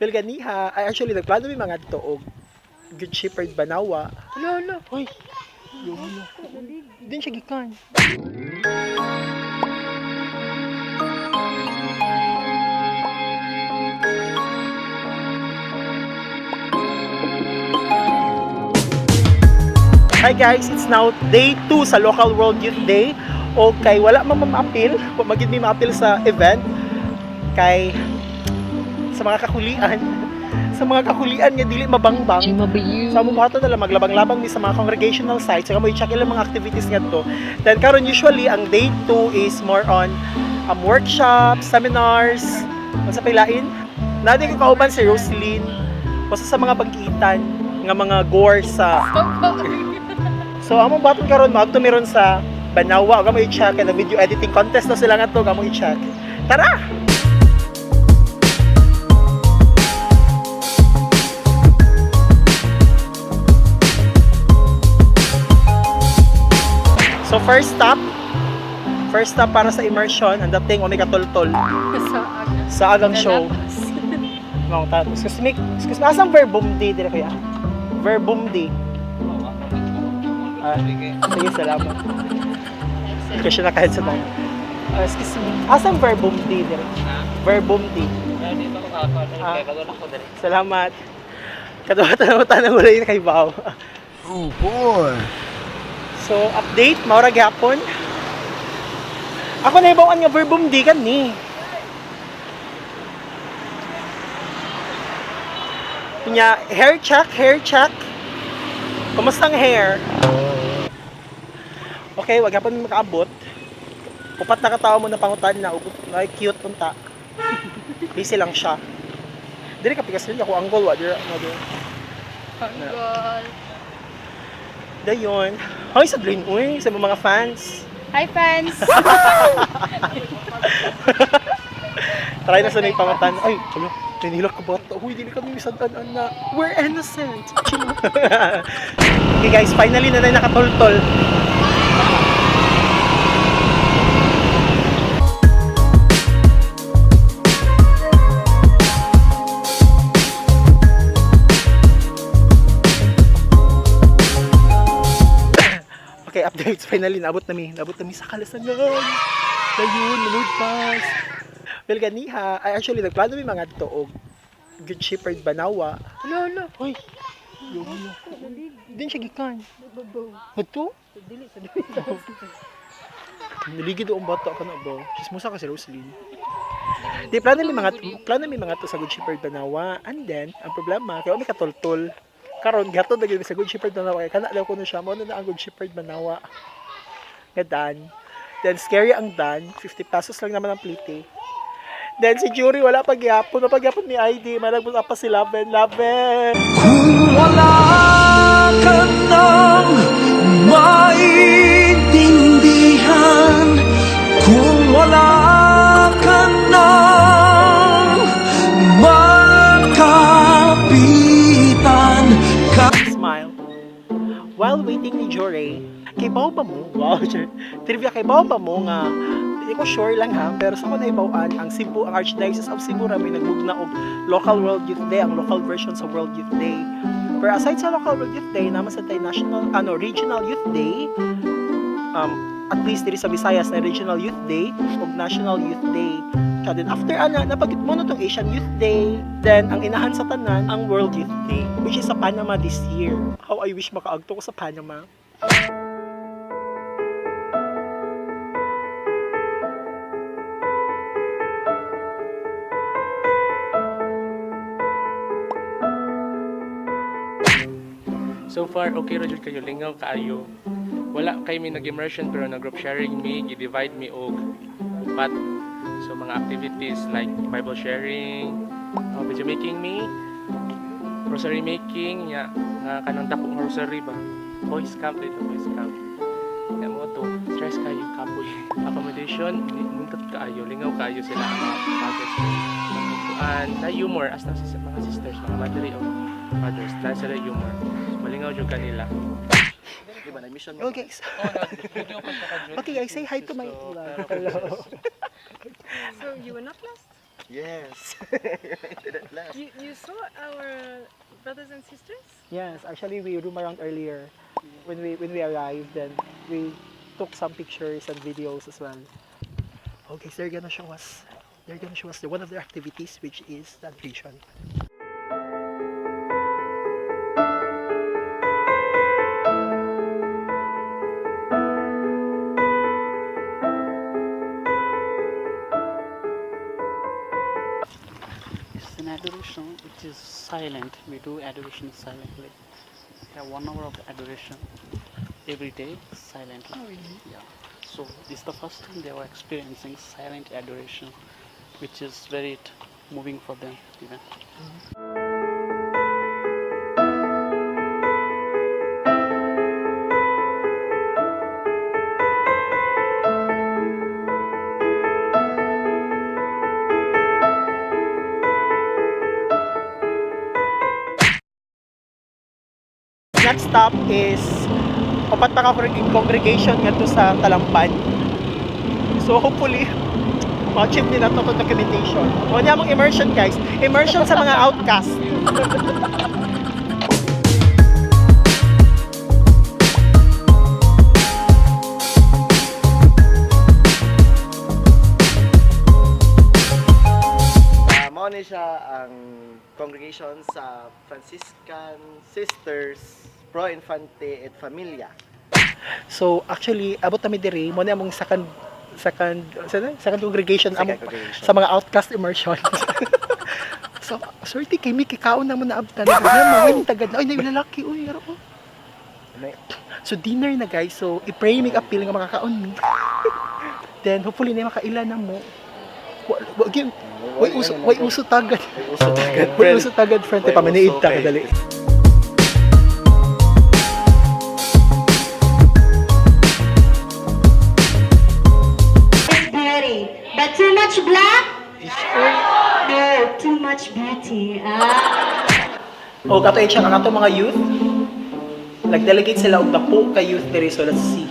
Well, ganiha, ay actually, nagplano mi mga to og Good Shepherd Banawa. Hala, hala. Uy, yun. Din siya gikan. Hi guys, it's now day 2 sa Local World Youth Day. Okay, wala man ma-appeal, wa magid mi ma-appeal sa event kay sa mga kakulian, sa mga kakulian nga dili mabangbang. Sa among buhaton na lang maglabang-labang mi sa mga congregational sites, saka mo i-check ilang mga activities ngadto. Then karon usually ang day 2 is more on workshops, seminars, unsa pay lain. Nadi ko kauban si Roslyn, basta sa mga bangkitan nga mga gore sa. So among baton karon maadto mi ron sa Banawa ug amo i-check na video editing contest na sila ngadto, amo i-check. Tara! So first stop para sa immersion, ang dating Omega Toltol sa Agang Show. Mga tato. Excuse me, asang verbum D dire kuya? Verbum D. Ah, sige, salamat. Kasi naka-headset ako. Ah, excuse me. Asang verbum D dire? Verbum D. Ah, salamat. Kaduha na tanang wala yun kay Bao. Oh boy. So, update, maura gyapon. Ako na ibawan nga verbum D kan ni. Nya, hair check, hair check. Kumusta ang hair? Okay, wag hapon makaabot. Upat na katao mo na pangutan na, ug na cute unta. Busy lang siya. Dili ka pikas ako angle wa dira mo dira. Panggol. Dayon. Hoy sa Dream uy, sa mga fans. Hi, fans! Try na sa may pangutan. Ay, tulo. Tinilak ka bata. Uy, dili kami misantan na. We're innocent. Okay guys, finally na na nakatultol. Okay, updates. Finally, naabot na mi. Naabot na mi sa Kalasangan. Ayun, load pass. Well, ganiha, ay actually, nagplano mi mga to og Good Shepherd Banawa. Hala, hala. Uy, yun. Din siya gikan. Ito? Dili sa Naligid ang bata ka na ba? Chismosa ka si Roslyn. Di, plano mi mga to sa Good Shepherd Banawa. And then, ang problema, kaya may katultol. Karon gihatod na gyud mi sa Good Shepherd Banawa. Kaya kana daw kuno siya, mao na na ang Good Shepherd Banawa. Nga dan. Then, scary ang dan. 50 pesos lang naman ang plite. Then, si Jury, wala pagyapon. Mapagyapon ni ID. Malagpos pa si Laven. Laven! Kung wala ka nang maintindihan, kung wala ka nang makapitan ka. Smile. While waiting ni Jore, kay bao ba mo? Wow, sure. Trivia, kay bao ba mo nga, hindi ko sure lang ha, pero sa ko naibawaan, ang Cebu, ang Archdiocese of Cebu ra may nagbugna og Local World Youth Day, ang local version sa World Youth Day. Pero aside sa Local World Youth Day, naman sa tayo national, ano, Regional Youth Day, at least diri sa Visayas na Regional Youth Day ug National Youth Day. Kaya then after ana napagit mo na tong Asian Youth Day, then ang inahan sa tanan ang World Youth Day, which is sa Panama this year. How I wish makaagto ko sa Panama. So far, okay ra jud kayo, lingaw kaayo. Wala kay mi nag-immersion pero nag-group sharing mi, gi-divide mi og upat. So mga activities like Bible sharing, video making mi, rosary making, nya nga kanang dako nga rosary ba. Boys camp dito, boys camp. Nya mo to, stress kayo kapoy. Accommodation, nindot kaayo, lingaw kaayo sila ang mga fathers. And na humor as na mga sisters, mga madre o fathers, na sila humor. Malingaw jud kanila. Okay. Okay guys, say hi to my vlog. Hello. So, you were not last? Yes. Didn't left. You saw our brothers and sisters? Yes, actually we roam around earlier when we arrived, then we took some pictures and videos as well. Okay, so they're gonna show us one of their activities, which is the nutrition. It's an adoration which is silent. We do adoration silently. We have 1 hour of adoration every day silently. Oh, really? Yeah. So this is the first time they were experiencing silent adoration, which is very moving for them even. Next stop is upat pa ka congregation ngadto sa Talamban. So hopefully ma-achieve nila to itong documentation. O niya mong immersion, guys. Immersion sa mga outcast. Mao ni siya ang congregation sa Franciscan Sisters Pro Infante et Familia. So actually abot kami diri mo na among second second second congregation, Second among congregation. sa mga outcast immersion. So swerte kay mi kikaon na mo na abtan. Na mo tagad na ay na lalaki uy aro ko. So dinner na, guys. So i-pray mig appeal nga makakaon mi. Then hopefully na makaila na mo. Wa gyud way uso, way uso tagad. Way uso tagad, Way friend. uso tagad, friend. Way Pamaniid uso, ta kay- kadali. Is beauty. But too much black? No, too much beauty. Ah. O kato siya ang ato mga youth. Nag-delegate sila og dako ka youth diri, so let's see.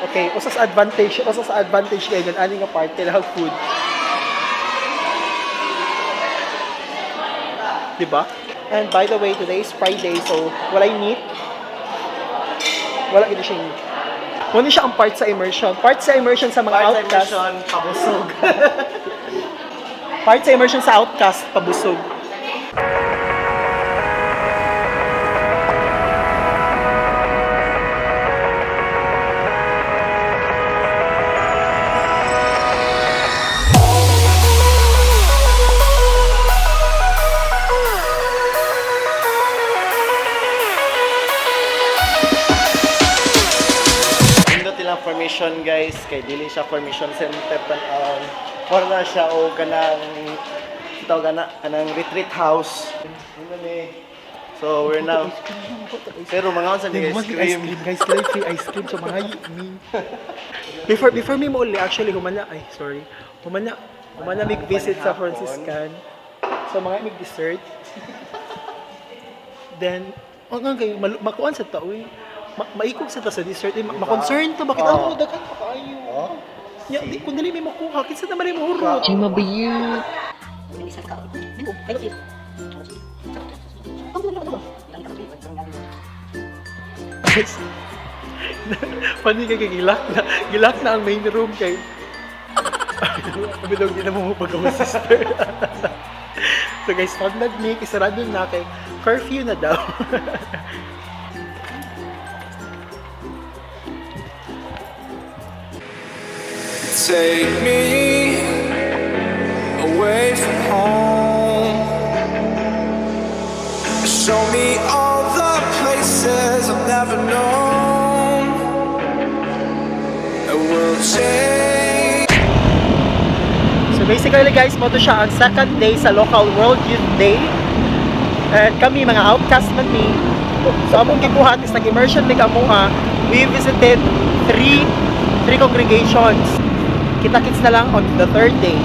Okay, usa sa advantage kay gan ani nga part kailangan food. Diba? And by the way, today is Friday, so walay meat. Wala gid siya meat. Wala siya ang part sa immersion. Part sa immersion sa mga Part sa outcast. immersion, pabusog. Part sa immersion sa outcast, pabusog. Nindot ilang formation, guys, kay dili siya formation center tan-awon. Para siya o kanang tawag na kanang retreat house. Yun ni. So we're now pero mga unsa ni Ice ice cream. Cream, guys, kailangan free ice cream. So mga me. Before me mo uli, actually humana ay sorry. Humana mig visit sa Franciscan. So mga mig dessert. Then ang kay makuan sa tao eh. Maikog sa ta sa dessert eh. Ma-concern to bakit Oh. ano daghan pa kaayo. Oh. Nya di kun dili may makuha kinsa na man mo hurot. Guys, funny kay gilak na ang main room kay kami daw hindi na mo pag sister. So guys, pag nag-make, isarado na kay curfew na daw. Take me away from home. Show me all the places I've never known. I will change. So basically guys, mo to siya ang second day sa local World Youth Day. And kami mga outcast man mi. So among gibuhat is nag-immersion mig amoa. We visited three congregations. Kita-kits na lang on the third day.